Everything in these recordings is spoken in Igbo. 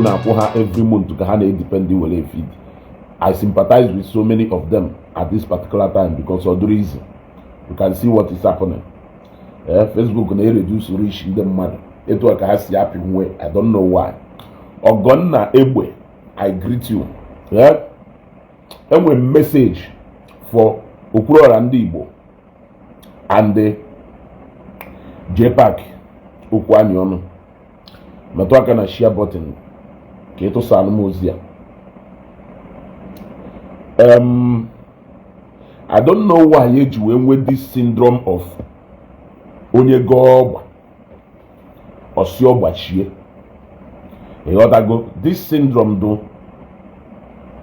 na-akwụ ha every month ka ha na-edepend were feed. I sympathize with so many of them at this particular time because ọ dịrị easy. You can see what is happening. Facebook na-ereduce reach ndị mmadụ etu a ka ha si apị nwe. I don't know why. Ọgọnna Egbe, I greet you. Yeah? Enwe message for Okwuluora Ndị Igbo and the JPAC. Okwu anyị ọnụ, metụ aka na share button ka ịtụsa m ozi a. I don't know why eji wee nwee this syndrome of onye gọọ ọgba ọsị ọgbachie. Ịghọtago? This syndrome do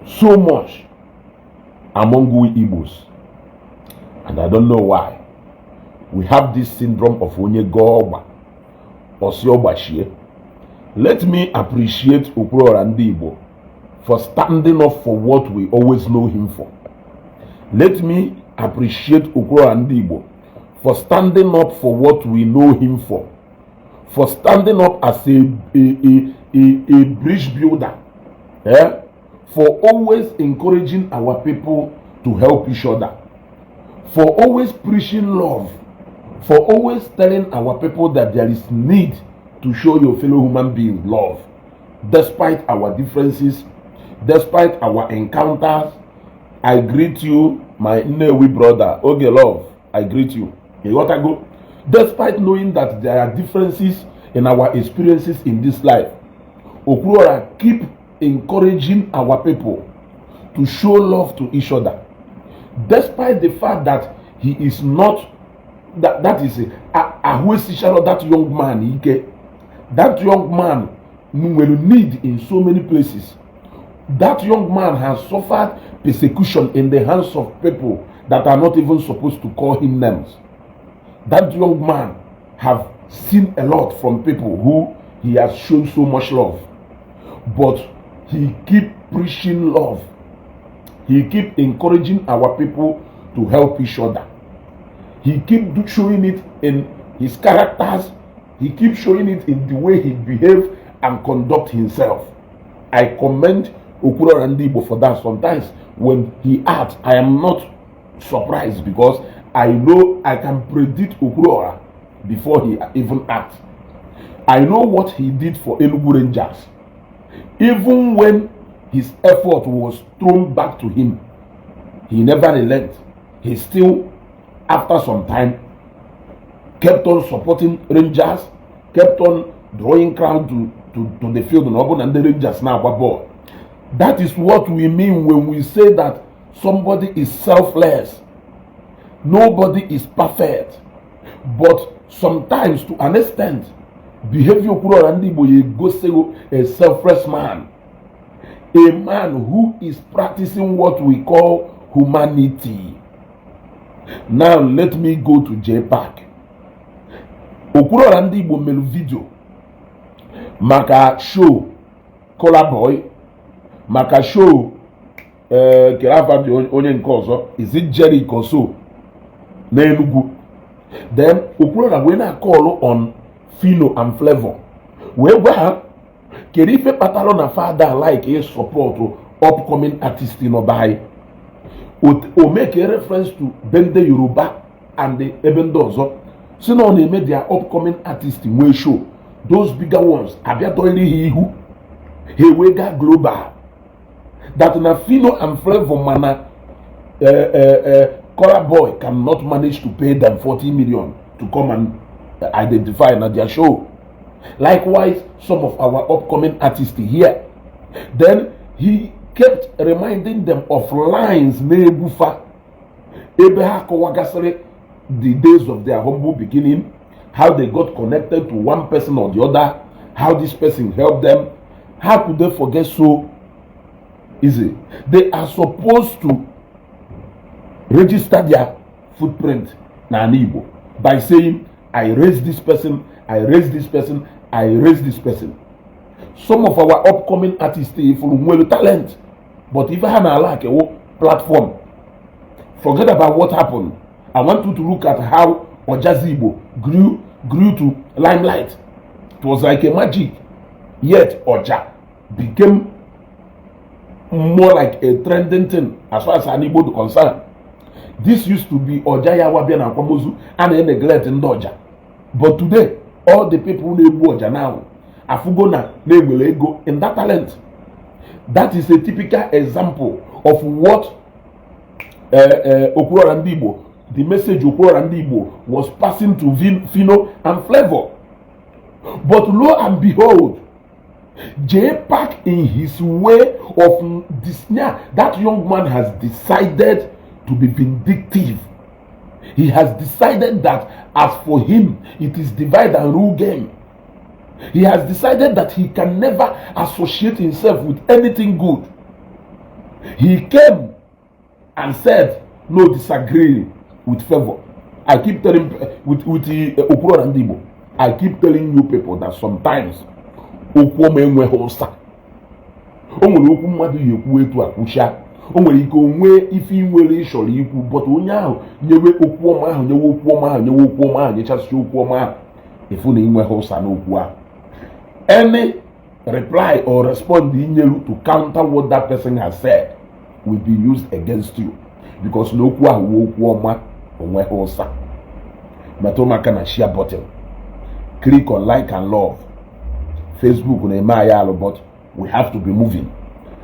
so much among we Igbos, and I don't know why we have this syndrome of onye gọọ ọgba ọsị ọgbachie. Let me appreciate Okwuluora Ndị Igbo for standing up for what we always know him for. Let me appreciate Okwuluora Ndị Igbo for standing up for what we know him for standing up as a bridge builder, eh? For always encouraging our people to help each other, for always preaching love, for always telling our people that there is need to show your fellow human being love, despite our differences, despite our encounters. I greet you, my Nnewi brother, Oge Love. I greet you. Ịghọtago? Despite knowing that there are differences in our experiences in this life, Okwuluora keep encouraging our people to show love to each other. Despite the fact that he is not that, that is ahụ esichara that young man ike. That young man nwere need in so many places. That young man has suffered persecution in the hands of people that are not even supposed to call him names. That young man have seen a lot from people who he has shown so much love, but he keep preaching love. He keep encouraging our people to help each other. He keep showing it in his characters. He keep showing it in the way he behave and conduct himself. I commend Okwuluora Ndị Igbo for that. Sometimes when he acts, I am not surprised because I know I can predict Okwuluora before he even acts. I know what he did for Enugu Rangers. Even when his effort was thrown back to him, he never relent. He still, after some time, kept on supporting Rangers, kept on drawing crowd to the field na ọ bụ na ndị Rangers na-agba bọọlụ. That is what we mean when we say that somebody is selfless. Nobody is perfect, but sometimes, to an extent, behavior Okwuluora Ndị Igbo ya egosigo a selfless man, a man who is practicing what we call humanity. Now let me go to JPAC. Okwuluora Ndị Igbo mere video maka show Kolaboy, maka show kere afa dị onye nke ọzọ, is it Jericho so n'Enugu. Then Okwuluora wee na-acall on Phyno and Flavour wee gwa ha kedu ife kpatara na fada like ị support upcoming artist nọba anyị. O make a reference to Bende Yoruba and ebe ndị ọzọ si na ọ na-eme their upcoming artist nwee show, those bigger ones abịa dọrọ ha ihu, ha ewee gaa global. That na Phyno and Flavour mana Kolaboy cannot manage to pay them 40 million to come and identify na their show. Likewise, some of our upcoming artists here. Then he kept reminding them of lines na-egbufa ebe ha kọwagasịrị the days of their humble beginning, how they got connected to one person or the other, how this person helped them. How could they forget so easy? They are supposed to register their footprint n'ala Igbo by saying, "I raised this person, I raised this person, I raised this person." Some of our upcoming artists ifuru nwere talent, but ife ha na-ala akewo platform. Forget about what happened. I want you to look at how Ojazi Igbo grew to limelight. It was like a magic. Yet Oja became more like a trending thing as far as an Igbo is concerned. This used to be ọja ya wabịa na akwamozu a na-neglect ndị ọja, but today all the people na-egbu ọja now afụgo na na-enwere ego in that talent. That is a typical example of what Okwuluora Ndị Igbo, the message Okwuluora Ndị Igbo was passing to Phyno and Flavour. But lo and behold, J Park, in his way of this, yeah, that young man has decided to be vindictive. He has decided that as for him, it is divide and rule game. He has decided that he can never associate himself with anything good. He came and said, no, disagree with Favour. I keep telling with the Okwuluora Ndị Igbo, I keep telling you people that sometimes okwu ọma enweghị ụsa. O nwere okwu mmadụ ya ekwu etu a kwụcha, o nwere ike onwe ife inwere ịchọrọ ikwu, but onye ahụ nyewe okwu ọma ahụ, nyewe okwu ọma ahụ, nyewe okwu ọma ahụ, nyechasị okwu ọma ahụ, efu na inweghị ụsa n'okwu ahụ. Any reply or respond inyelu to counter what that person has said will be used against you, because na okwu ahụ wụ okwu ọma onweghị ụsa. Metụ maka na share button, click on like and love. Facebook na-eme anyị alụ, but we have to be moving.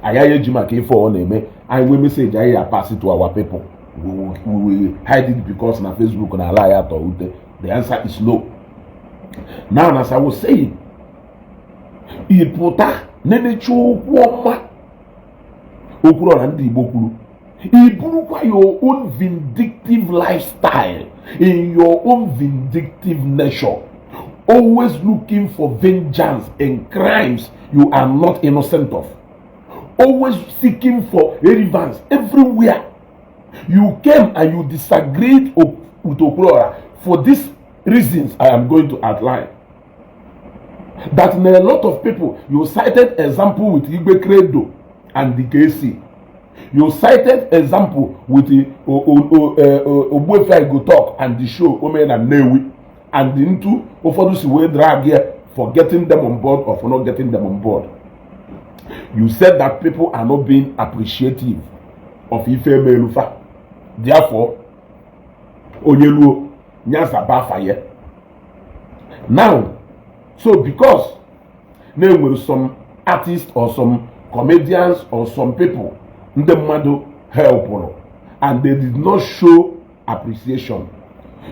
Agaghị eji maka ife ọ na-eme anyị nwee message anyị ya pass to our people, we will hide it because na Facebook na ala ya atọ ute. The answer is no. Now, as I was saying, ị pụta nenecha okwu ọma Okwuluora Ndị Igbo kwuru, ị burukwa your own vindictive lifestyle, in your own vindictive nature, always looking for vengeance in crimes you are not innocent of, always seeking for revenge everywhere. You came and you disagreed with Okwuluora for these reasons I am going to outline. That in a lot of people, you cited example with Igwe Credo and the KC. You cited example with the Ogbuefi I Go Talk and the show Omen and Nnewi and the ntu ụfọdụ si wee drag here for getting them on board or for not getting them on board. You said that people are not being appreciative of ife emelufa. Therefore, onye luo nyazaba afa ya. Now, so because na enwere some artists or some comedians or some people ndị mmadụ helpụrụ and they did not show appreciation,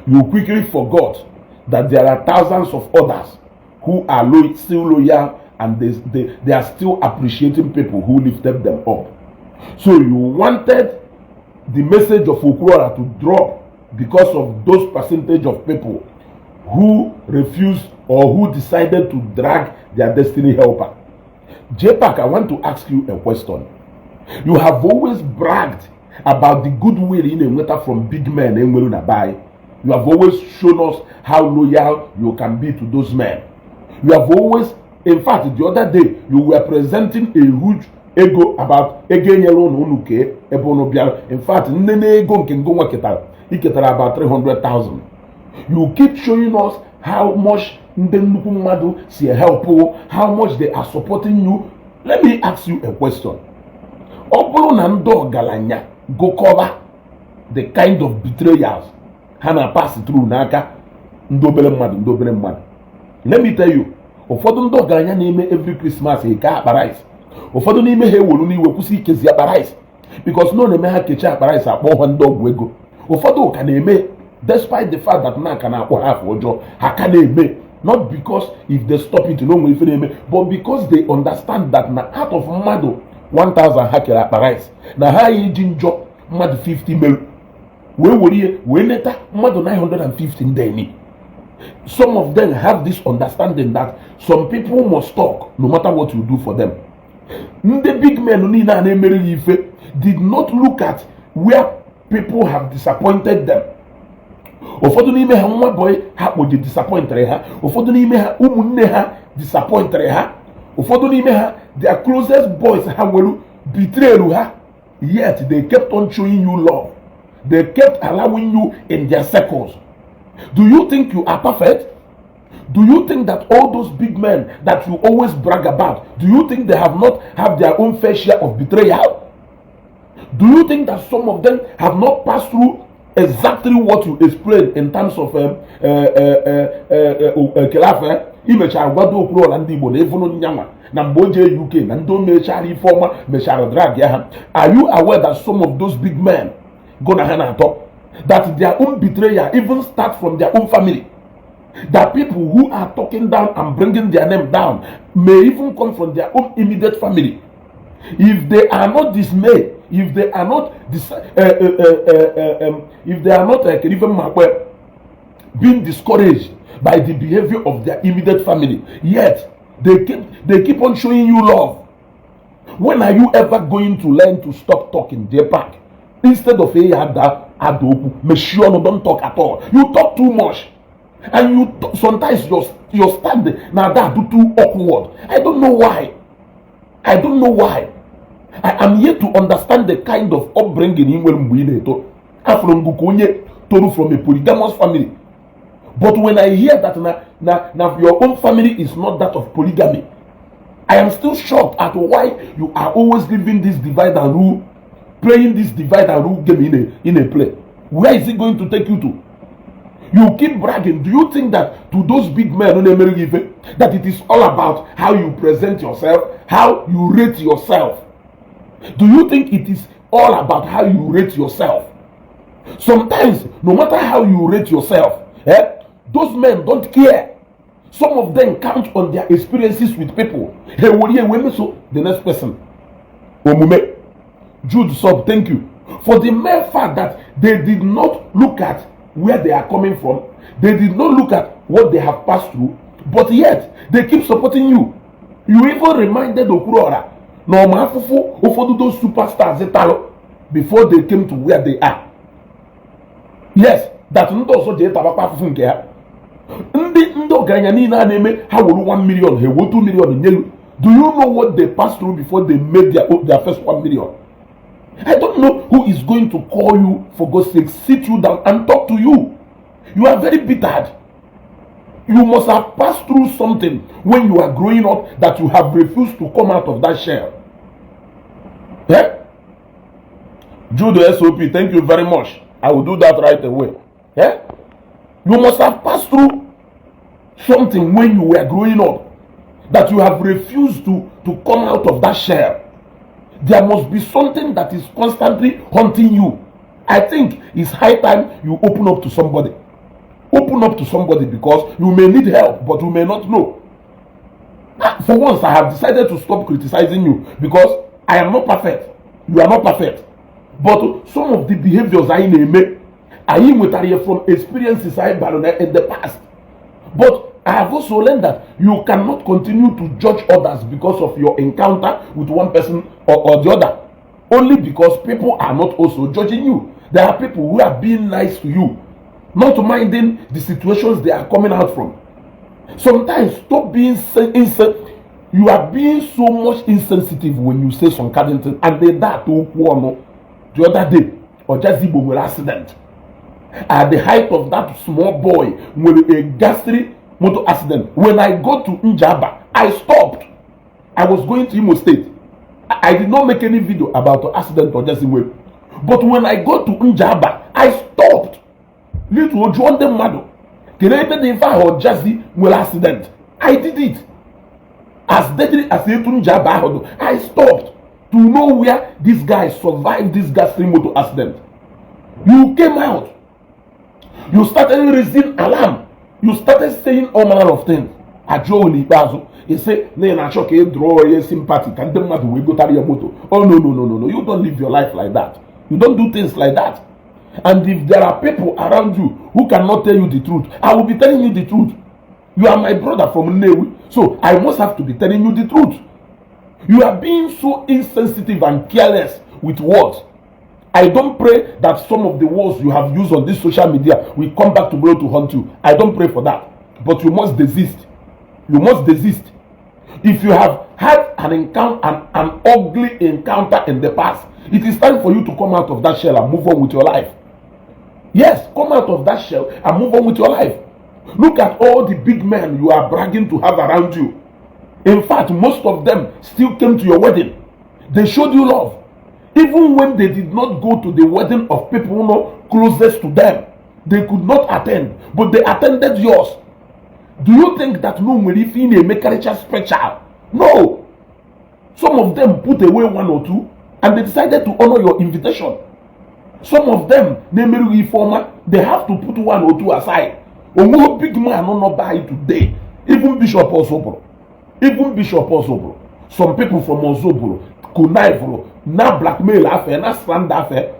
you quickly forgot that there are thousands of others who are still loyal and they are still appreciating people who lifted them up. So you wanted the message of Okwuluora to drop because of those percentage of people who refused or who decided to drag their destiny helper. JPAC, I want to ask you a question. You have always bragged about the goodwill ị na-enweta from big men enwere na be. You have always shown us how loyal you can be to those men. You have always, in fact, the other day you were presenting a huge ego about ego enyere unu unu kee ebe unu bịara. In fact, nne na ego nke ngụnwa ketara iketara about 300,000. You keep showing us how much ndị nnukwu mmadụ si help, how much they are supporting you. Let me ask you a question. Ọ bụrụ na ndị ọgaranya gụkọba the kind of betrayals ha na pass through n'aka ndị obere mmadụ, ndị obere mmadụ, let me tell you, ụfọdụ ndị ọgaranya na-eme every Christmas eke akpa rice, ụfọdụ n'ime ha ewelu n'iwe kwụsị ikezi akpa rice because na ọ na-eme ha kechaa akpa rice, akpọ ha ndị ọgwụ ego. Ụfọdụ ka na-eme despite the fact that na ka na-akpọ ha afọ ọjọọ, ha ka na-eme, not because if they stop it na o nwere ife na-eme, but because they understand that na out of mmadụ 1000 ha kere akpa rice, na ha ya eji njọ mmadụ 50 merụ wee were ihe wee neta mmadụ 950 ndị eni. Some of them have this understanding that some people must talk no matter what you do for them. Ndị big men niile a na-emere ya ife did not look at where people have disappointed them. Ụfọdụ n'ime ha, nwa boy ha kpoje disappointere ha, ụfọdụ n'ime ha, ụmụnne ha disappointere ha, ụfọdụ n'ime ha, their closest boys ha nwere betrayed ha, yet they kept on showing you love. They kept allowing you in their circles. Do you think you are perfect? Do you think that all those big men that you always brag about, do you think they have not have their own fair share of betrayal? Do you think that some of them have not passed through exactly what you explained in terms of Kelafe imechara gwado Okwuluọra ndị Igbo na evunu nyanwa na mgbe o jee UK na ndị o mechara ife ọma mechara drag ya ha? Are you aware that some of those big men go na ha na-atọ that their own betrayal even start from their own family, that people who are talking down and bringing their name down may even come from their own immediate family? If they are not dismayed, if they are not if they are not even being discouraged by the behavior of their immediate family, yet they keep on showing you love. When are you ever going to learn to stop talking, J-Pack? Instead of a ada ada okwu, mechie ọnụ, don't talk at all. You talk too much and you sometimes your stand na that do too awkward. I don't know why. I don't know why. I am yet to understand the kind of upbringing ị nwere mgbe ị na-eto. Afụrụ m gị ka onye toru from a polygamous family, but when I hear that na your own family is not that of polygamy, I am still shocked at why you are always living this divide and rule, playing this divide and rule game in a play. Where is it going to take you to? You keep bragging. Do you think that to those big men who na-emere gị ife, that it is all about how you present yourself, how you rate yourself? Do you think it is all about how you rate yourself? Sometimes, no matter how you rate yourself, those men don't care. Some of them count on their experiences with people. Hey, were here, so the next person omume. Jude Sub, thank you. For the mere fact that they did not look at where they are coming from, they did not look at what they have passed through, but yet they keep supporting you. You even reminded Okwuluora na ọma afụfụ ụfọdụ those superstars talụ before they came to where they are. Yes, that ndị ọzọ ji tabakwa afụfụ nke ha. Ndị ọgaranya niile a na-eme ha were 1 million, ha ewo 2 million nye. Do you know what they passed through before they made their first 1 million? I don't know who is going to call you, for God's sake, sit you down and talk to you. You are very bitter. You must have passed through something when you are growing up that you have refused to come out of that shell. Yeah? Judo SOP, thank you very much. I will do that right away. Yeah? You must have passed through something when you were growing up that you have refused to come out of that shell. There must be something that is constantly haunting you. I think it's high time you open up to somebody. Open up to somebody, because you may need help, but you may not know. Ah, for once, I have decided to stop criticizing you because I am not perfect. You are not perfect. But some of the behaviors anyị na-eme, anyị nwetara ya from experiences anyị bara in the past. But I have also learned that you cannot continue to judge others because of your encounter with one person or the other. Only because people are not also judging you. There are people who are being nice to you, not minding the situations they are coming out from. Sometimes stop being you are being so much insensitive when you say some kind of thing. And they that okwu ọnụ the other day, Ojazigbo nwere accident. At the height of that small boy nwere a ghastly motor accident. When I got to Njaba, I stopped. I was going to Imo State. I did not make any video about the accident Ojazigbo. But when I got to Njaba, I stopped. Little jụọ ndị mmadụ kedu ebe dị ife ahụ Ojazi nwere accident. I did it. As deadly as etu Njaba ahụ dị, I stopped to know where this guy survived this ghastly motor accident. You came out. You started raising alarm. You started saying all manner of things. Ajụọ n'ikpeazụ, ị sị na ị na-achọ ka ị draw ya sympathy ka ndị mmadụ wee gotara ya moto. Oh, no, no, no, no, no. You don't live your life like that. You don't do things like that. And if there are people around you who cannot tell you the truth, I will be telling you the truth. You are my brother from Nnewi, so I must have to be telling you the truth. You are being so insensitive and careless with words. I don't pray that some of the words you have used on this social media will come back tomorrow to haunt you. I don't pray for that. But you must desist. You must desist. If you have had an encounter, an ugly encounter in the past, it is time for you to come out of that shell and move on with your life. Yes, come out of that shell and move on with your life. Look at all the big men you are bragging to have around you. In fact, most of them still came to your wedding. They showed you love even when they did not go to the wedding of people no closest to them. They could not attend, but they attended yours. Do you think that no nwere ife ị na-emekarịcha special? No. Some of them put away one or two and they decided to honor your invitation. Some of them na-emerughị ife ọma, they have to put one or two aside. Onweghị big man nọ by today. Even Bishop Ozubulu, even Bishop Ozubulu, some people from Ozubulu connive na blackmail afe na slander afe.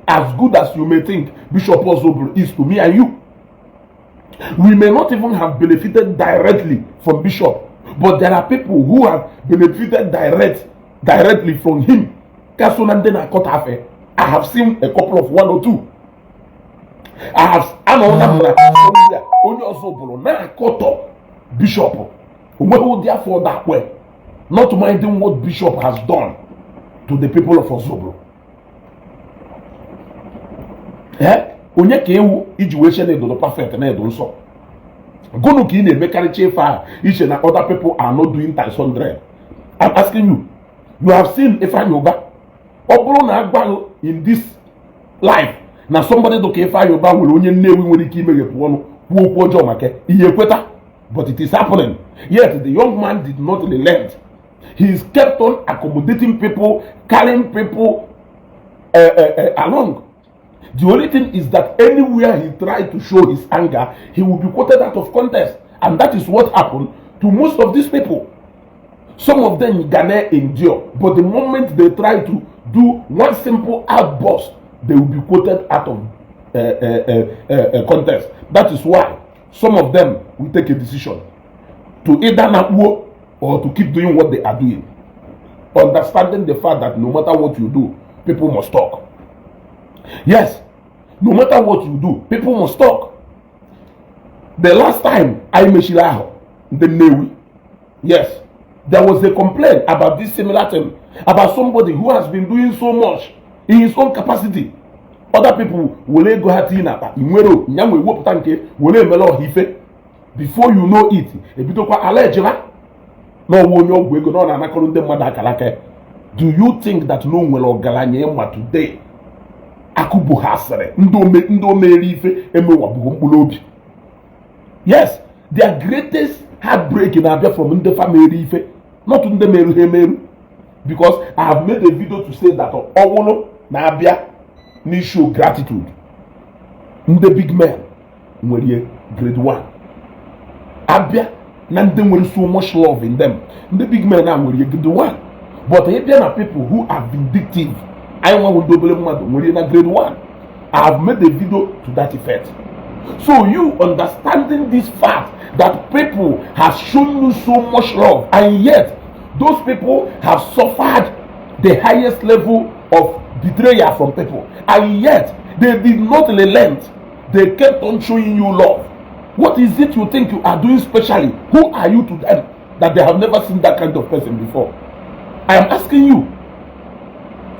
As good as you may think Bishop Ozubulu is to me and you, we may not even have benefited directly from Bishop, but there are people who have benefited directly from him ka so na ndị na-akọta afe. I have seen a couple of one or two. I have anọla m na somewhere onye Ozubulu na-akọtọ Bishop, onweghị ụdị afọ ọdakwe, not minding what Bishop has done to the people of Ozubulu. Eh, onye ka ewu iji wee che na edodo perfect na edo nsọ gụnụ ka ị na-emekarịcha ife ahụ iche na other people are not doing times 100? I'm asking you. You have seen Ifeanyi Uba. Ọ bụrụ na agwaghị in this life na somebody dị ka Ifeanyi Uba nwere onye Nnewi nwere ike imeghepụ ọnụ kwuo okwu ọjọọ maka ihe ekweta, but it is happening. Yet the young man did not relent. He is kept on accommodating people, carrying people along. The only thing is that anywhere he tried to show his anger, he will be quoted out of context. And that is what happened to most of these people. Some of them gonna endure, but the moment they try to do one simple outburst, they will be quoted out of context. That is why some of them will take a decision to either nakpuo or to keep doing what they are doing, understanding the fact that no matter what you do, people must talk. Yes, no matter what you do, people must talk. The last time I mechiri ahụ ndị Nnewi, yes, there was a complaint about this similar thing, about somebody who has been doing so much in his own capacity. Other people were ego ha tinye n'akpa nwere nya nwe wepụta nke were emere ọha ife. Before you know it, ebidokwa ala ejima n'ọwa onye ọgwụ ego na ọ na-anakọrọ ndị mmadụ akara aka. Do you think that no nwere ọgaranya ịma today akụbu ha asịrị ndị omere ife emewabụghị mkpụrụ obi? Yes, their greatest heartbreak na-abịa from ndị fa mere ife, not ndị meru ha emeru, because I have made a video to say that ọwụrụ na-abịa n'issue gratitude, ndị big men nwere grade 1. Abịa na ndị nwere so much love in them, ndị big men a nwere grade 1. But ịbịa na people who are vindictive, anyị nwanwe ndị obere mmadụ nwere na grade 1. I have made a video to that effect. So you understanding this fact that people have shown you so much love, and yet those people have suffered the highest level of betrayal from people, and yet they did not relent, they kept on showing you love, what is it you think you are doing specially? Who are you to them that they have never seen that kind of person before? I am asking you.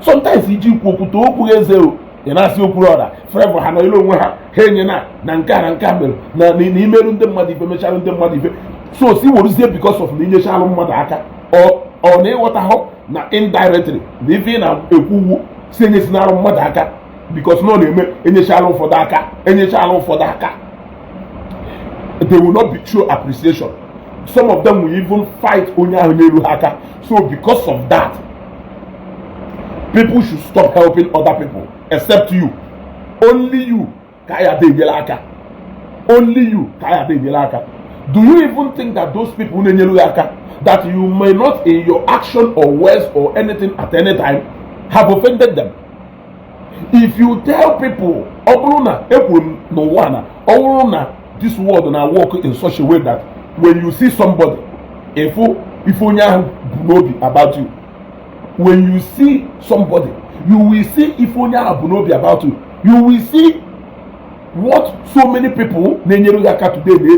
Sometimes iji ikwu okwu too okwu eze o ị na-asị okwu ọra Flavour ha nọnyere onwe ha ha enye na na nke a na nke a mere na imerụ ndị mmadụ ife mechalụ ndị mmadụ ife so si weruzie because of na inyechalụ mmadụ aka ọ na ịghọtahụ na indirectly na ife ị na-ekwu ugwu si enyesinarụ mmadụ aka because na ọ na-eme enyechala ụfọdụ aka, enyechala ụfọdụ aka, they will not be show appreciation. Some of them will even fight onye ahụ nyere ha aka. So because of that, people should stop helping other people except you. Only you ka ya dị enyere aka, only you ka ya dị enyere aka. Do you even think that those people na-enyere gị aka, that you may not in your action or words or anything at any time have offended them? If you tell people, ọ bụrụ na ekwuru m n'ụwa na ọ bụrụ na this world na work in such a way that when you see somebody, ifu ife onye ahụ bụ n'obi about you, when you see somebody, you will see ife onye ahụ bụ n'obi about you. You will see what so many people na-enyere gị aka today dey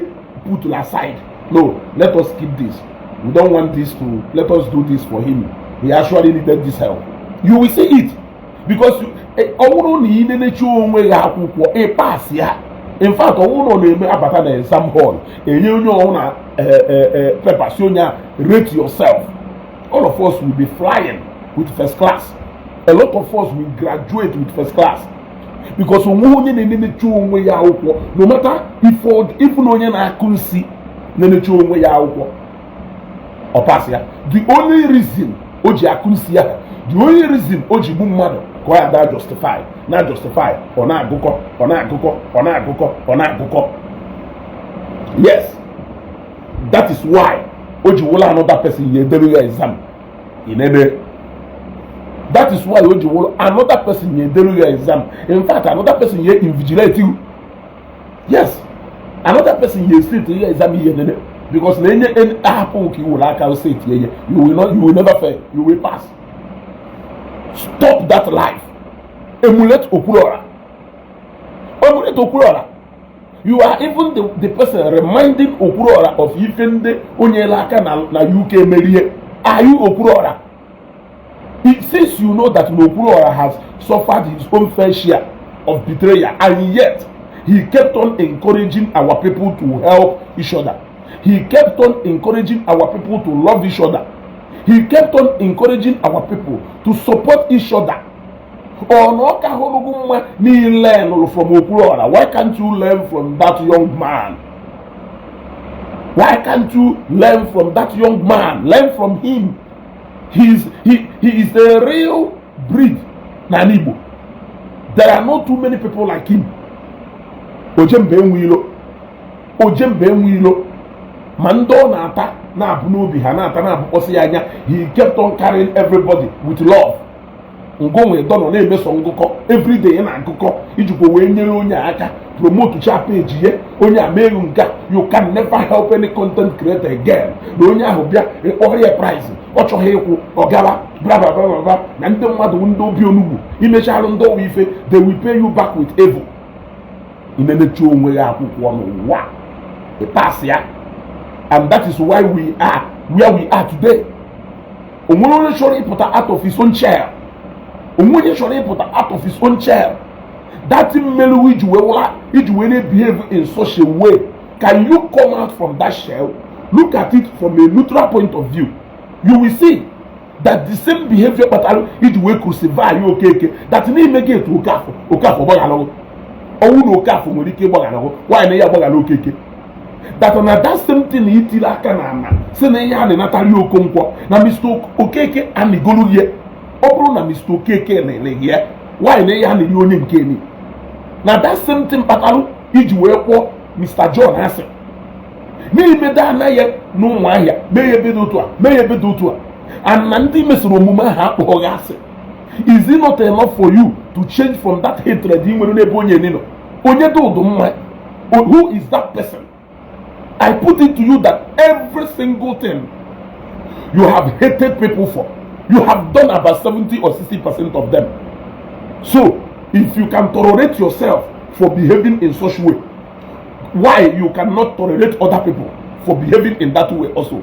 put aside. "No, let us keep this. We don't want this to, let us do this for him. He actually needed this help." You will see it because ọ bụrụ na ị na-enechi onwe gị akwụkwọ ị pass ya. In fact, ọnwụ na ọ na-eme abata na exam hall, enye onye ọwụ na paper, si onye a, "Rate yourself," all of us will be flying with first class. A lot of us will graduate with first class because onwe onye na-enenecha onwe ya akwụkwọ, no matter if even onye na-akụ nsi na-enecha onwe ya akwụkwọ, ọ pass ya. The only reason o ji akụ nsi ya, the only reason o ji gbu mmadụ, ka ọ ya da justify na justify, ọ na-agụkọ, ọ na-agụkọ, ọ na-agụkọ, ọ na-agụkọ. Yes, that is why o ji wụla another person ya edere ya exam inene. That is why o ji wụrụ another person ya edere ya exam. In fact, another person ya invigilate you. Yes, another person ya sit ya exam ihe nene, because na enye ahapụ ka iwere aka sit ya, you will not, you will never fail, you will pass. Stop that life. Emulate Okwuluora, emulate Okwuluora. You are even the person reminding Okwuluora of ife ndị onyela aka na UK merie. Are you Okwuluora? Since you know that Okwuluora has suffered his own fair share of betrayal, and yet he kept on encouraging our people to help each other, he kept on encouraging our people to love each other, he kept on encouraging our people to support each other, ọ na ọ ka hụrụ gị mma niile nụrụ from Okwuluora. Why can't you learn from that young man? Why can't you learn from that young man? Learn from him. He is a real breed n'ala Igbo. There are not too many people like him. Ojemba enwe ilo, ojemba enwe ilo, ma ndị ọ na-ata na-abụ n'obi ha na-ata na-abụkpọsị ya anya. He kept on carrying everybody with love. Ngụnwe dọnọ na-emeso ngụkọ everyday ị na-agụkọ ijikwa wee nyere onye a aka promote cha page ya. Onye a meghị nke a, you can never help any content creator again. Na onye ahụ bịa ịkpọrọ ya price ọ chọghị ịkwụ, ọ gawa bla bla bla bla. Na ndị mmadụ, ndị obi onugbu, imechalụ ndị ọwa ife, they will pay you back with evil. Inenecha onwe ya akwụkwọ n'ụwa, ị pass ya, and that is why we are where we are today. Onwere onye chọrọ ịpụta out of his own chair? Onwe onye chọrọ ịpụta out of his own chair? That mmelu iji wee wụla, iji wee na-behave in such a way, can you come out from that shell? Look at it from a neutral point of view. You will see that the same behavior kpatara iji wee crucify ya Okeke, that n'ime gị etu Okafọ, Okafọ gbaghalụgụ ọnwụ na Okafọ nwere ike ịgbaghalụgụ nwaanyị na ya agbaghala Okeke, that na that same thing itiri aka na ana si na ihe a na-enatari Okonkwo na Mr Okeke anigolu ya. Ọ bụrụ na Mr Okeke na-ele ya nwaanyị na ihe a na-eri onye nke ni, na that same thing kpatara iji wee kwụọ Mr John asị n'ime anaghị na Ụmụahịa, mee ya ebe dị otu a, mee ya ebe dị otu a, and na ndị mesoro omume ahụ akpọghị asị. Is it not enough for you to change from that hatred ị nwere n'ebe onye nọ, onye dị ụdụ mma? Who is that person? I put it to you that every single thing you have hated people for, you have done about 70 or 60% of them. So if you can tolerate yourself for behaving in such way, why you cannot tolerate other people for behaving in that way also?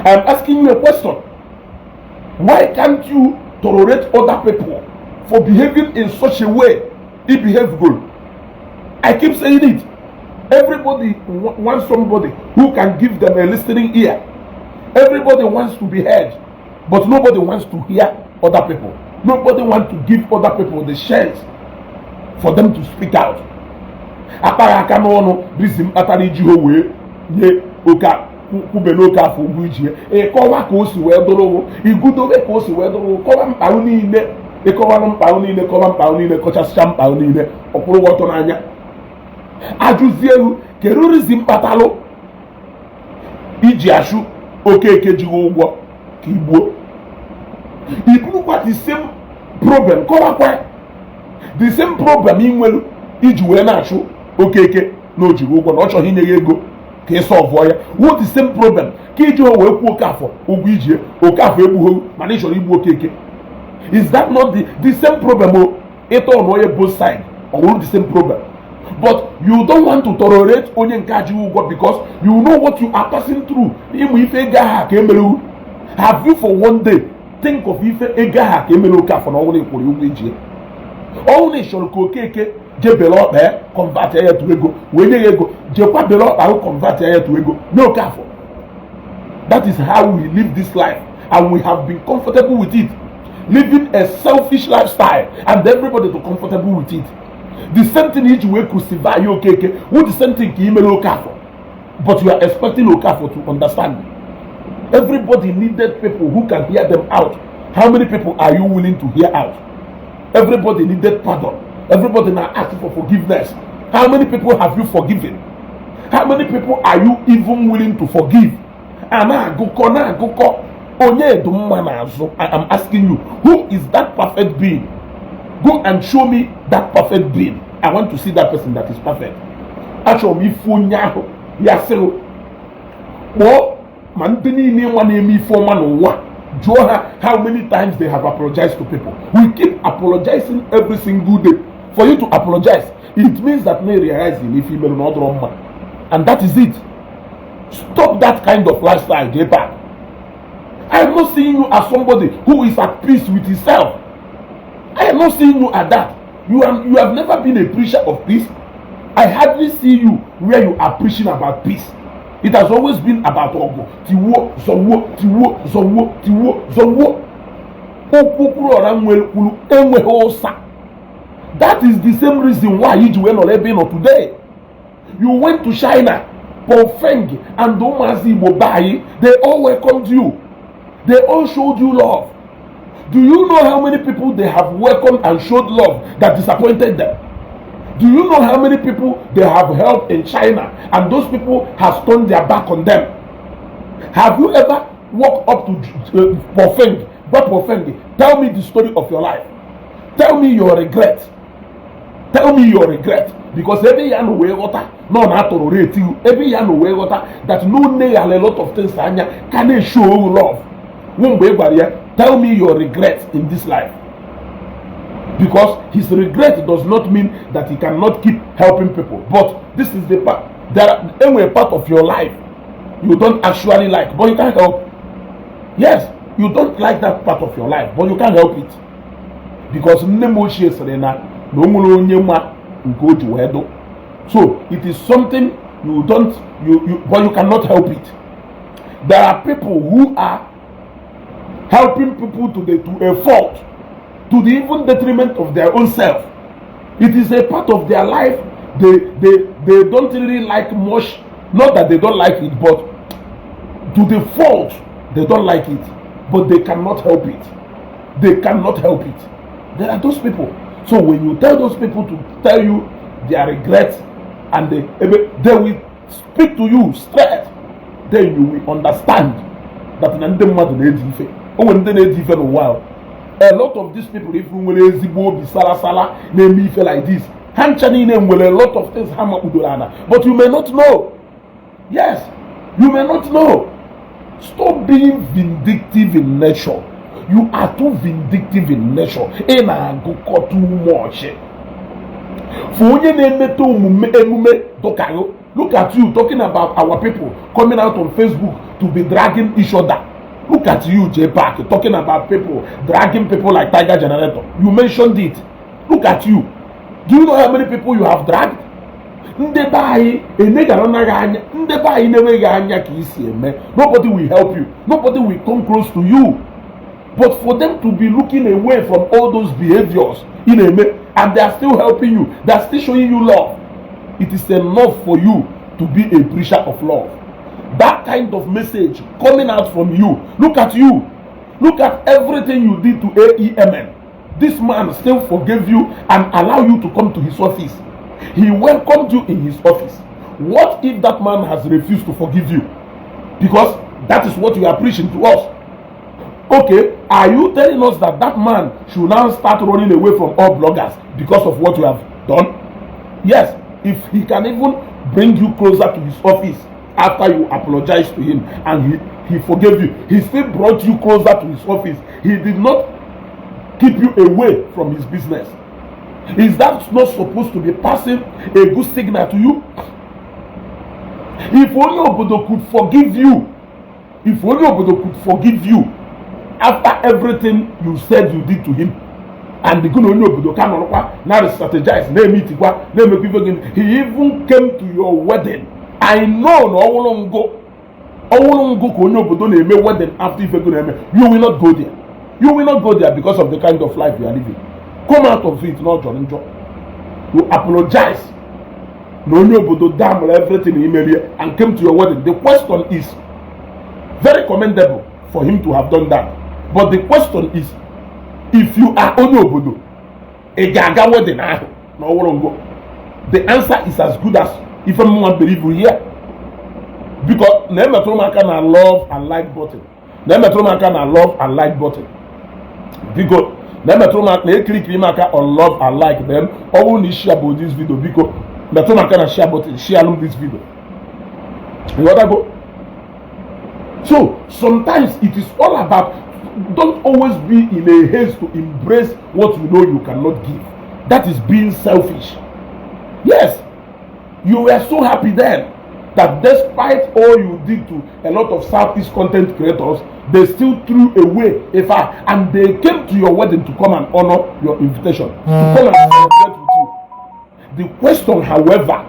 I'm asking you a question. Why can't you tolerate other people for behaving in such a way he behave good? I keep saying it. Everybody wants somebody who can give them a listening ear. Everybody wants to be heard, but nobody wants to hear other people. Nobody wants to give other people the chance for them to speak out. Akpaghị aka n'ọnụ reason kpatara iji ha wee nye oke kwube n'oke afọ ụgwọ iji ya, ịkọwa ka o si wee dụrụ, igudobe ka o si wee dụrụ, kọwa mkparụ niile, ịkọwalụ mkparụ niile, kọwa mkparụ niile, kọchasịcha mkparụ niile, ọkwụrụ ọtọ n'anya. Ajụzie ewu, kedu reason kpatalụ iji achụ Okeke jighị ụgwọ ka igbuo? Iburukwa the same problem, kọwakwa the same problem ị nwere iji wee na-achụ Okeke na o jighị ụgwọ, na ọ chọghị inye ya ego ka ị solve ya, wo the same problem ka iji o wee kwuo Okafọ ụgwọ ijie. Okafọ egbugho, mana ị chọrọ igbu Okeke. Is that not the same problem? O ịtọ ọnụ onye both side, ọ wụrụ the same problem, but you don't want to tolerate onye nke ajighị ụgwọ because you know what you are passing through. Ịmụ ife ego aha ka emerewu. Have you for one day think of ife ego aha ka emere Okafọ na ọnwụ na ịkwụrụ ụgwọ ijie, ọnwụ na ịchọrọ ka Okeke jebere ọkpa ya? Convert ya to ego, wee nye ya ego. Jekwa bere ọkpa ahụ, convert ya to ego, nye Okafọ. That is how we live this life, and we have been comfortable with it, living a selfish lifestyle, and everybody to comfortable with it. The same thing iji wee crucify ya Okeke wụ the same thing ka imere Okafọ, but you are expecting Okafọ to understand. Everybody needed people who can hear them out. How many people are you willing to hear out? Everybody needed pardon. Everybody now asking for forgiveness. How many people have you forgiven? How many people are you even willing to forgive? A na-agụkọ na-agụkọ onye edu mma n'azụ. I am asking you, who is that perfect being? Go and show me that perfect being. I want to see that person that is perfect. Achọrọ m ife onye ahụ ya sịrị kpọọ ma ndị niile nwa na-eme ife ọma n'ụwa, jụọ ha how many times they have apologized to people. We keep apologizing every single day. For you to apologize, it means that na realize na ife imerụ na ọ dọrọ mma, and that is it. Stop that kind of lifestyle. Get back. I am not seeing you as somebody who is at peace with himself. I am not seeing you at that. You have never been a preacher of peace. I hardly see you where you are preaching about peace. It has always been about ọgụ, tiwuo zọwuo, tiwuo zọwuo, tiwuo zọwuo. Okwu Okwuluọra nwere kwuru enweghị ụsa. That is the same reason why iji wee nọrọ ebe ị nọ today. You went to China. Paul Feng and ụmụazị Igbo be anyị, they all welcomed you. They all showed you love. Do you know how many people they have welcomed and showed love that disappointed them? Do you know how many people they have helped in China and those people have turned their back on them? Have you ever walked up to Paul Feng, gwa Paul Feng, "Tell me the story of your life. Tell me your regret. Tell me your regret"? Because ebe ya na wee ghọta na ọ na-atụrụ rate, ebe ya na wee ghọta that no nne ya a lot of things anya ka na-eshow love nwe mgbe ị gwara ya, "Tell me your regret in this life," because his regret does not mean that he cannot keep helping people. But this is the part there are enwere part of your life you don't actually like, but you can't help. Yes, you don't like that part of your life, but you can't help it, because nne m ochie sịrị na na o nwere onye ma nke o ji wee dụ. So it is something you don't you, you but you cannot help it. There are people who are helping people to a fault, to the even detriment of their own self. It is a part of their life they don't really like much. Not that they don't like it, but to the fault they don't like it, but they cannot help it. They cannot help it. There are those people. So when you tell those people to tell you their regrets and they will speak to you straight, then you will understand that na ndị mmadụ na-eji ife o nwere ndị na-eji ife n'ụwa ahụ. A lot of these people, if nwere ezigbo obi sala sala na-eme ife like this, ha ncha niile nwere a lot of things ha makpudoro ana, but you may not know. Yes, you may not know. Stop being vindictive in nature. You are too vindictive in nature. Ị na-agụkọ too much for onye na-emete omume emume dụkayo. Look at you talking about our people coming out on Facebook to be dragging each other. Look at you, J Park, talking about people dragging people like Tiger Generator. You mentioned it. Look at you. Do you know how many people you have dragged? Ndị be anyị enegara naghị anya, ndị be anyị na-enweghị anya ka isi eme. Nobody will help you. Nobody will come close to you. But for them to be looking away from all those behaviors ị na-eme, and they are still helping you, they are still showing you love, it is enough for you to be a preacher of love. That kind of message coming out from you. Look at you. Look at everything you did to AEMN. This man still forgave you and allow you to come to his office. He welcomed you in his office. What if that man has refused to forgive you? Because that is what you are preaching to us. Okay, are you telling us that that man should now start running away from all bloggers because of what you have done? Yes, if he can even bring you closer to his office after you apologize to him and he forgave you, he still brought you closer to his office. He did not keep you away from his business. Is that not supposed to be passing a good signal to you? If only obodo could forgive you, if only obodo could forgive you after everything you said you did to him. And gị na onye obodo ka nọrọkwa na strategize, na-eme itikwa, na-emekwa ife gị. He even came to your wedding. I know na ọwụrụ ngụ, ọwụrụ ngụ ka onye obodo na-eme wedding after ife gị na-eme, you will not go there. You will not go there because of the kind of life you are living. Come out of it na ọ jọrọ njọ. You apologize na onye obodo damn everything imerie and came to your wedding. The question is, very commendable for him to have done that, but the question is, if you are onye obodo, ị ga-aga wedding ahụ na ọwụrụ ngụ? The answer is as good as ife mma believe here, because na-emetụrụ m aka na love and like button, na-emetụrụ m aka na love and like button. Biko, na-emetụrụ m aka na ekirikiri m aka on love and like. Then ọ bụrụ na ị share bụ this video, biko metụrụ m aka na share button, share m this video. Ịghọtago? So sometimes it is all about, don't always be in a haste to embrace what you know you cannot give. That is being selfish. Yes, you were so happy then that despite all you did to a lot of Southeast content creators, they still threw away a fire and they came to your wedding to come and honor your invitation, to come and celebrate with you. The question, however,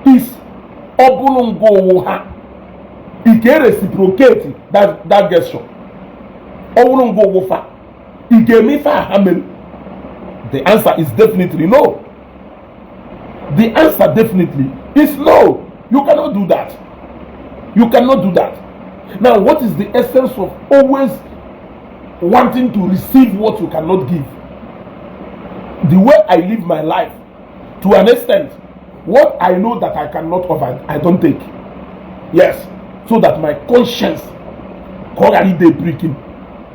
is, ọ bụrụ ngwa owu ha, ị ga reciprocate that gesture? Ọ bụrụ ngwa owu fa, ị ga-eme ife a ha mere? The answer is definitely no. The answer definitely is no. You cannot do that. You cannot do that. Now, what is the essence of always wanting to receive what you cannot give? The way I live my life, to an extent, what I know that I cannot offer, I don't take. Yes, so that my conscience ka ọ ghara ide breaking.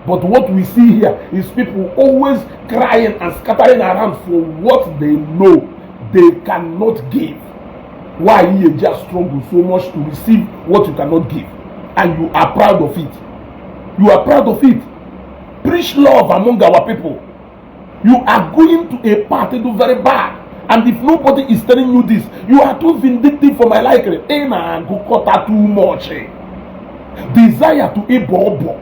But what we see here is people always crying and scattering around for what they know they cannot give. Why you just struggle so much to receive what you cannot give? And you are proud of it. You are proud of it. Preach love among our people. You are going to a party do very bad. And if nobody is telling you this, you are too vindictive for my liking. Ị na-agụkọta too much. Desire to ịbọ ọbọ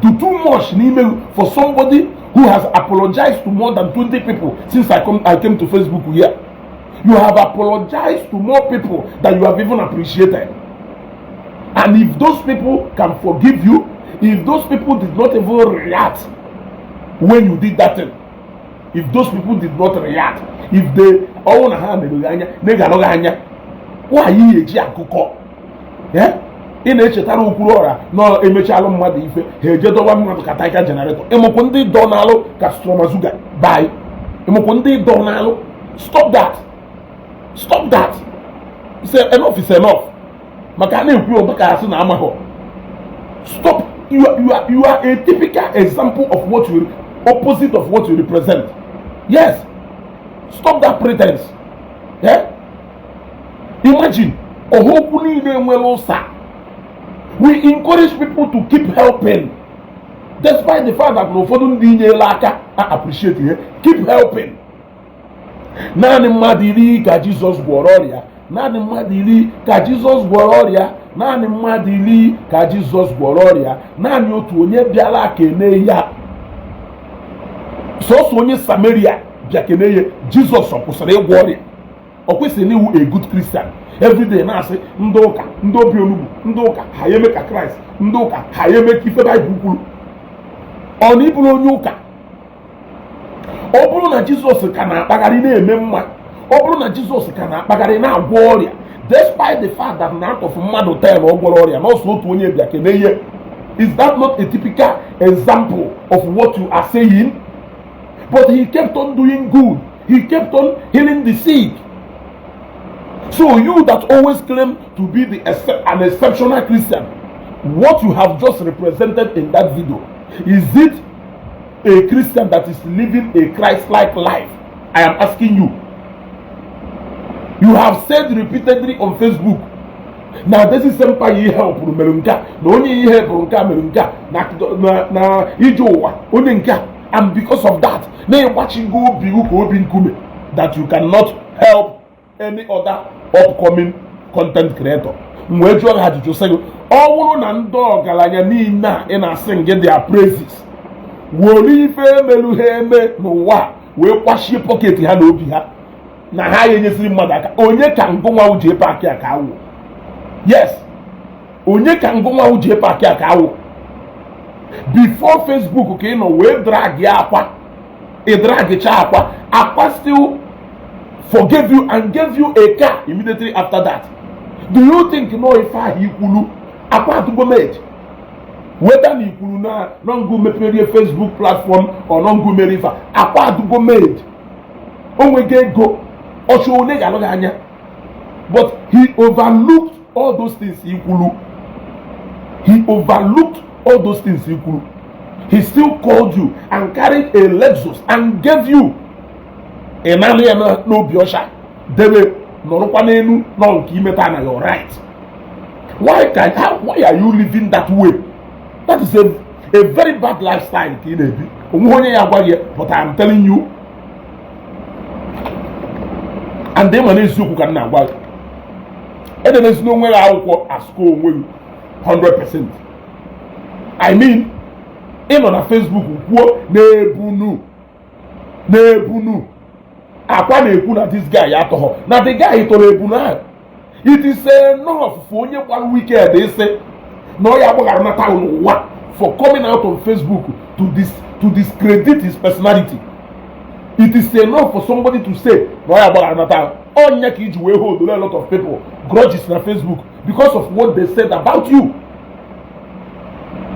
do too much n'ime for somebody who has apologized to more than 20 people since I came to Facebook here. You have apologized to more people than you have even appreciated. And if those people can forgive you, if those people did not even react when you did that thing, if those people did not react, if they ọnwụ na ha merụghị anya na ị ga-alụghị anya nwaanyị eji akụkọ. Eh? Ị na-echetara okwuru ọra na emechalụ mmadụ ife, ha eje dọwa mmadụ ka taika generator. Ịmụkwụ ndị dọ n'alụ ka stromazuga bai, ịmụkwụ ndị dọ n'alụ. Stop that, stop that. Say enough is enough, maka a na-ekwu ọdụ ka asị na amaghọ. Stop. You are a typical example of what you, opposite of what you represent. Yes, stop that pretense. Yeah? Imagine ọha okwu niile nwere ụsa. We encourage people to keep helping despite the fact that na ụfọdụ ndị nyere aka a appreciate ihe. Keep helping. Naanị mmadụ 10 ka Jizọs gwọrọ ọrịa. Naanị mmadụ 10 ka Jizọs gwọrọ ọrịa. Naanị mmadụ 10 ka Jizọs gwọrọ ọrịa. Naanị otu onye bịara kene ya, sọsọ onye Samaria bịa kene ya. Jizọs ọ kwụsịrị ịgwọ ọrịa? Ọ kwesịrị n'iwu a good Christian everyday na-asị ndị ụka, ndị obi onugbu, ndị ụka ha ya eme ka Kraịst, ndị ụka ha ya eme ka ife Baịbụl kwuru. Ọ na ịbụrụ onye ụka, ọ bụrụ na Jizọs ka na-akpagharị na-eme mma, ọ bụrụ na Jizọs ka na-akpagharị na-agwọ ọrịa, despite the fact that na out of mmadụ 10 ọ gwọrọ ọrịa, nọọsụ otu onye bịa kene ihe, is that not a typical example of what you are saying? But he kept on doing good. He kept on healing the sick. So you that always claim to be an exceptional Christian, what you have just represented in that video, is it a Christian that is living a Christ-like life? I am asking you. You have said repeatedly on Facebook na this sempa ihe helpụrụ mere nke a, na onye ihe helpụrụ nke a mere nke a na ije ụwa onye nke a, and because of that na ịgbachigo obi ka obi nkume that you cannot help any other upcoming content creator. M wee jụọ gị ajụjụ sị gị, ọ bụrụ na ndị ọgaranya niile a ị na-asị ngị their praises were ife emelu ha eme n'ụwa. Wee kwashie pocket ha na obi ha na ha ya enyesiri mmadụ aka. Onye ka ngụnwa JPAC a ka awụ? Yes, onye ka ngụnwa JPAC a ka awụ? Before Facebook ka ị nọ wee drag ya Akwa, ị dragcha Akwa, Akwa still forgave you and gave you a car immediately after that. Do you think no ife ahụ ikwulu Akwa adụgo made? Whether na ikwuru na nọngụ meperie Facebook platform or nọngụ mere ife a, Akwa adụgo made. O nwego ego ọchụ onye ga-alụ gị anya, but he overlooked all those things ikwulu. He overlooked all those things ikwulu. He still called you and carried a Lexus and gave you. Ị nanụ ya n'obi ọcha, debe nọrọkwa n'elu nọ nke imeta na your right. Why can how, why are you living that way? That is a very bad lifestyle ka ị na-ebi. Onwe onye ya agwa gị, but I am telling you, and ị ma na eziokwu ka m na-agwa gị. Edemezina onwe gị akwụkwọ asụkọ onwe gị 100%. I mean, ị nọ na Facebook kwuo na-ebunu na-ebunu Akwa na-ekwu na this guy atọghọ na the guy tọrọ ebunu ahụ. It is enough for onye gbara weekend ịsị na ọ ya agbaghara nata n'ụwa for coming out on Facebook to discredit his personality. It is enough for somebody to say na ọ ya agbaghara nata ọnya ka iji wee hold a lot of people grudges na Facebook because of what they said about you.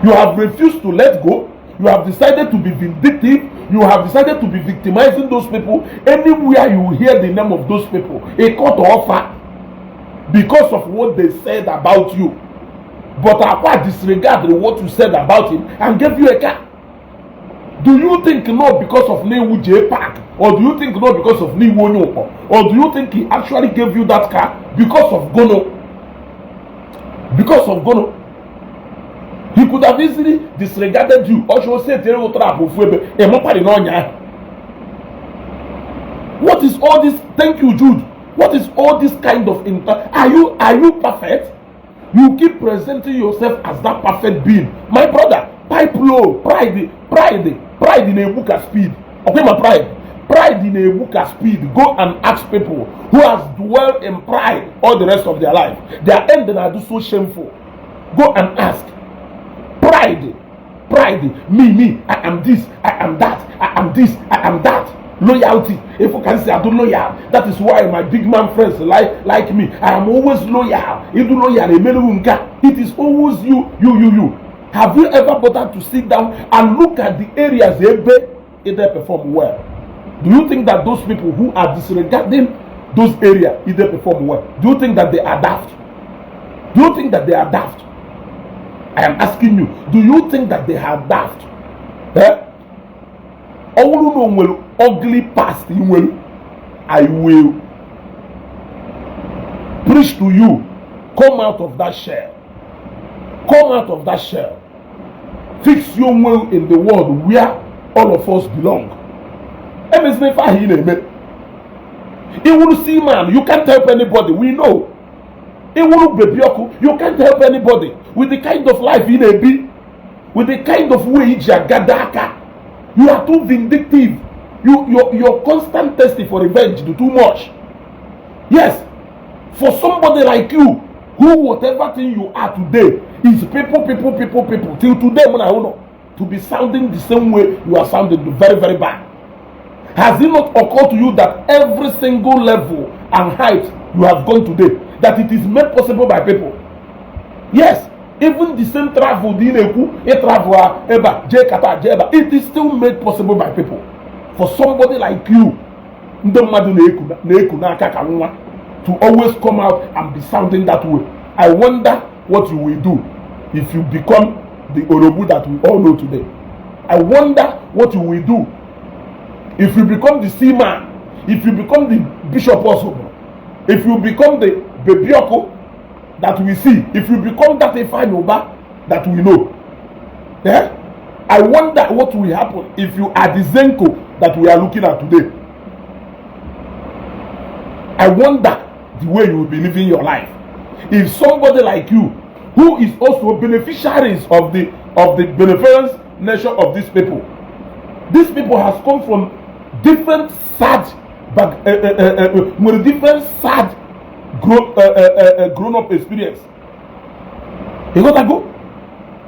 You have refused to let go. You have decided to be vindictive. You have decided to be victimizing those people. Anywhere you hear the name of those people, a court offer because of what they said about you. But Akwa disregarded what you said about him and gave you a car. Do you think no because of Newu JPAC? Or do you think no because of Newu Onyoko? Or do you think he actually gave you that car because of Gono? Because of Gono? He could have easily disregarded you. Or should say, "Tere trap ofu ebe." Emopari n'ọnya. What is all this? Thank you, Jude. What is all this kind of inter? Are you perfect? You keep presenting yourself as that perfect being. My brother, pipe low, pride, pride, pride na-egbu ka speed. Okay, my pride. Pride na-egbu ka speed. Go and ask people who has dwelled in pride all the rest of their life. Their end na do so shameful. Go and ask. Pride, pride, me, me, I am this, I am that, I am this, I am that. Loyalty. If you can say I do loyal, that is why my big man friends like me. I am always loyal. You do loyal, it is always you, you, you, you. Have you ever bothered to sit down and look at the areas ebe they perform well? Do you think that those people who are disregarding those areas either perform well? Do you think that they are daft? Do you think that they are daft? I am asking you, do you think that they are daft? Eh? Ọ bụrụ na o nwere ugly past ị nwere, I will preach to you, come out of that shell. Come out of that shell. Fix your way in the world where all of us belong. Emezina ife ahụ ị na-eme. Iwuru see man, you can't help anybody, we know. Iwuru Baby Ọkụ, you can't help anybody with the kind of life ị na-ebi, with the kind of way iji agada aka. You are too vindictive. Your constant thirsty for revenge do too much. Yes, for somebody like you, who whatever thing you are today is people, people, people, people. Till today, when I know to be sounding the same way you are sounding, very, very bad. Has it not occurred to you that every single level and height you have gone today, that it is made possible by people? Yes, even the same travel dị na-ekwu, ị travel ebe a jee Qatar, jee ebe a, it is still made possible by people. For somebody like you, ndị mmadụ na-eku n'aka ka nwa, to always come out and be sounding that way, I wonder what you will do if you become the Orobu that we all know today. I wonder what you will do if you become the seaman, if you become the bishop also, if you become the Baby Ọkụ that we see, if you become that Ifeanyi Uba that we know. Eh? I wonder what will happen if you are the Zenko that we are looking at today. I wonder the way you will be living your life. If somebody like you, who is also beneficiaries of the benevolence nature of these people has come from Different sad back, nwere different sad grown up experience. Ịghọtago?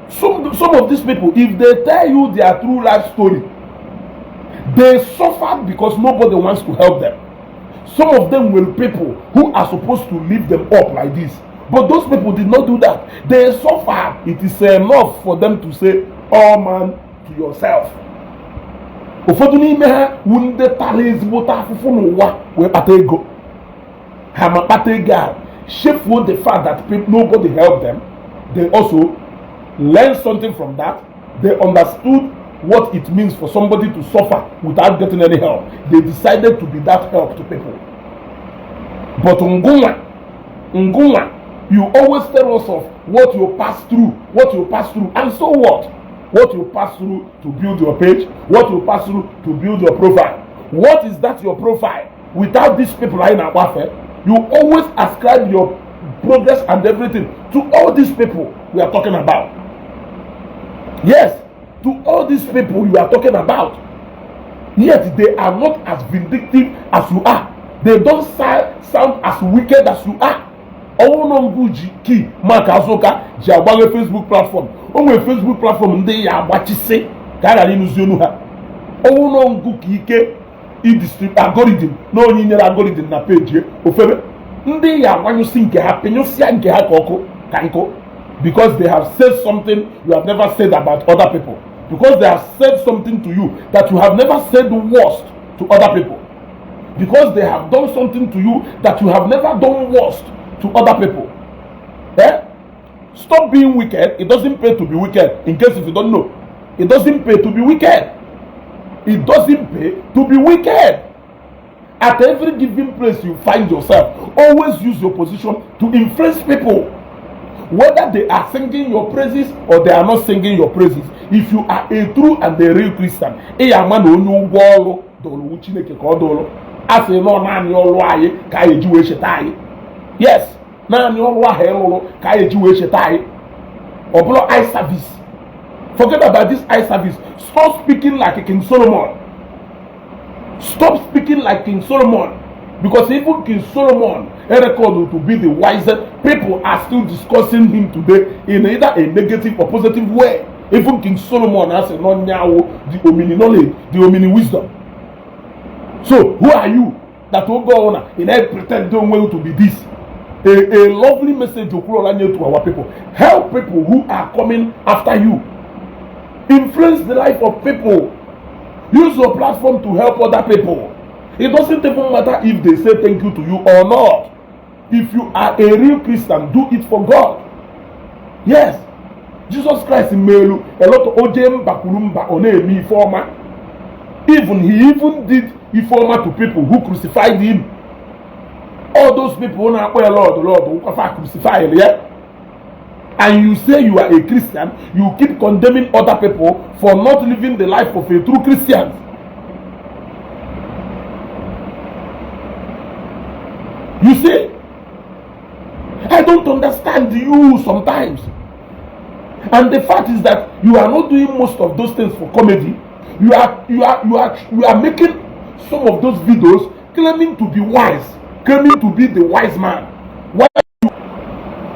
Some of these people, if they tell you their true life story, they suffered because nobody wants to help them. Some of them were people who are supposed to lift them up like this, but those people did not do that. They suffered. It is enough for them to say, "All man to yourself." Ụfọdụ n'ime ha wu ndị tara ezigbote afụfụ n'ụwa wee kpata ego ha, ma kpata ego a, chefuo the fact that people, nobody help them. They also learn something from that. They understood what it means for somebody to suffer without getting any help. They decided to be that help to people. But ngụnwa, ngụnwa, you always tell us of what you pass through, what you pass through, and so what? What you pass through to build your page, what you pass through to build your profile. What is that your profile without these people anyị na-agbafe? You always ascribe your progress and everything to all these people we are talking about. Yes, to all these people you are talking about. Yet they are not as vindictive as you are. They don't sound as wicked as you are. Ọnwụ nọ ngụ ji key Mark Azuka ji agbaghe Facebook platform. O nwere Facebook platform ndị ya agbachisi ka a ghara ịnụzi onu ha. Ọnwụ nọ ngụ ka ike idistribute algorithm na onye nyere algorithm na peji ofebe ndị ya agbanyụsị nke ha, penyụsịa nke ha ka ọkụ ka nkụ, because they have said something you have never said about other people, because they have said something to you that you have never said worst to other people, because they have done something to you that you have never done worst to other people. Eh? Stop being wicked. It doesn't pay to be wicked. In case if you don't know, it doesn't pay to be wicked. It doesn't pay to be wicked. At every given place you find yourself, always use your position to influence people. Whether they are singing your praises or they are not singing your praises, if you are a true and a real Christian, ị ya ama na onye ụgwọ ọrụ dụrụ Chineke ka ọ dụrụ. A sị nọ naanị ọrụ anyị ka anyị eji wee cheta anyị. Yes, naanị ọrụ ahụ ịlụrụ ka anyị eji wee cheta anyị. Ọ bụrụ eye service, forget about this eye service. Stop speaking like King Solomon. Stop speaking like King Solomon, because even King Solomon, a record to be the wisest, people are still discussing him today in either a negative or positive way. Even King Solomon has a non-nyawo, the omni knowledge, the omni wisdom. So who are you that will go on and I pretend don't want to be this? A lovely message Okwuluora nye to our people: help people who are coming after you. Influence the life of people. Use your platform to help other people. It doesn't even matter if they say thank you to you or not. If you are a real Christian, do it for God. Yes, Jesus Christ melu a lot. Oje mba kwuru mba, ọ na-eme ife ọma. Even he even did ife ọma to people who crucified him. All those people na-akpọ ya Lord, Lord, ụkwafa crucified ya. And you say you are a Christian, you keep condemning other people for not living the life of a true Christian. You see, I don't understand you sometimes. And the fact is that you are not doing most of those things for comedy. You are making some of those videos claiming to be wise, claiming to be the wise man. Why you,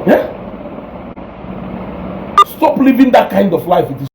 yeah? Stop living that kind of life. It is